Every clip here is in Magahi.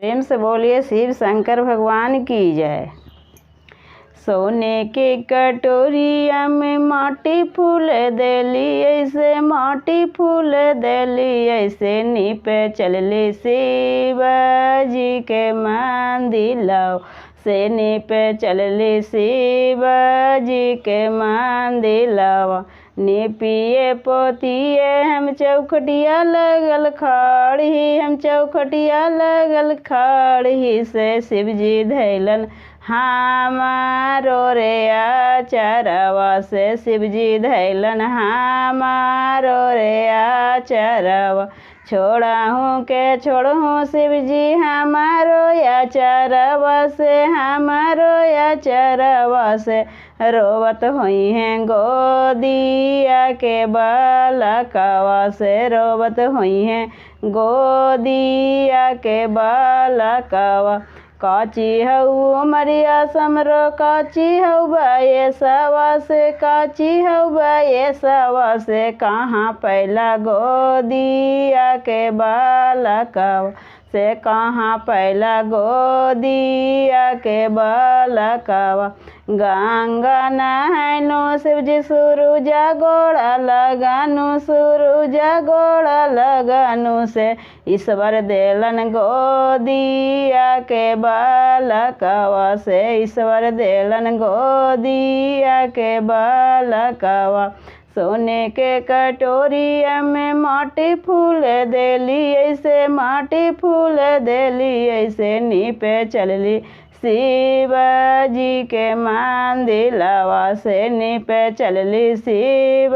प्रेम से बोलिए शिव शंकर भगवान की जय। सोने के कटोरिया में माटी फूल देली, ऐसे माटी फूल देली, ऐसे नीपे चलली शिव जी के मंदिर, से नीपे चलली शिव जी के मंदिर। निपिए पोतिए हम चौखटिया लगल खड़ी, हम चौखटिया लगल खड़ी, से शिवजी धैलन हमारो रे आचरवा, से शिवजी धैलन हमारो रे आचरवा। छोड़ाहूँ के छोड़हूँ शिवजी हमारो आचरवा से, हमारो आचरवा से, रोवत हुई हैं गोदिया के बालकवा से, रोवत हुई हैं गोदिया के बालकवा। काची हऊ मरिया समरो काची हऊ बाये सवा से, काची हऊ बाये सवा से, कहाँ पहला गोदिया के बालकवा से, कहाँ पहला गोदिया के बालकवा। गंगा नहनु शिवजी सुरुजा गोड़ा लगानु, सुरुजा गोड़ा लगानु, से ईश्वर देलन गोदिया के बालकवा, से ईश्वर देलन गोदिया के बालकवा। सोने के कटोरिया में माटी फूल देली, ऐसे माटी फूल देली, ऐसे नीपे चलली शिव जी के मंदिरवा, से नीपे चलली शिव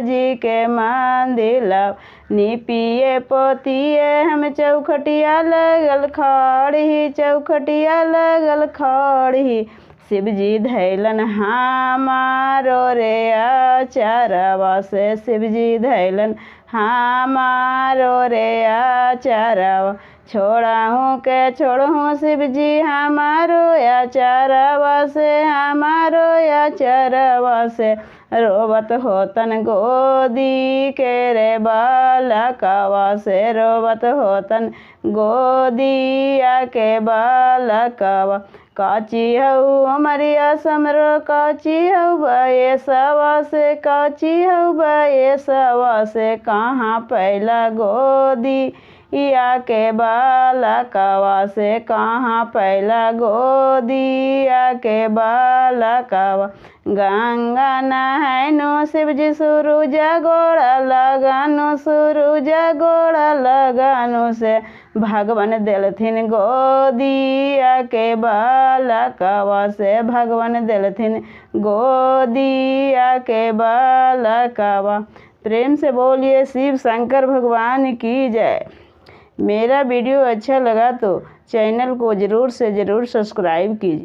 जी के मंदिरवा। निपिए पोतिए हम चौखटिया लगल खड़ी, चौखटिया लगल खड़ी, शिवजी धैलन हमारो रे आचरवा, से शिवजी धैलन हमारो रे आचरवा। छोड़ाहूँ के छोड़हूँ शिवजी हमारो आचरवा से, हमारो आचरवा से, रोवत होतन गोदी के रे बालकवा से, रोवत होतन गोदिया के बालकवा। काची हऊ मरिया समरो काची हऊ बाये सवा से, काची हऊ बाये सवा से, कहाँ पहला गोदी या के बालकवा से, कहाँ पहला गोदिया के बालकवा। गंगा नहनु शिवजी सुरुजा गोड़ा लगानु, सुरुजा गोड़ा लगानु, से भगवान देलथिन गोदिया के बालकवा, से भगवान देलथिन गोदिया के बालकवा। प्रेम से बोलिए शिव शंकर भगवान की जय। मेरा वीडियो अच्छा लगा तो चैनल को ज़रूर से ज़रूर सब्सक्राइब कीजिए।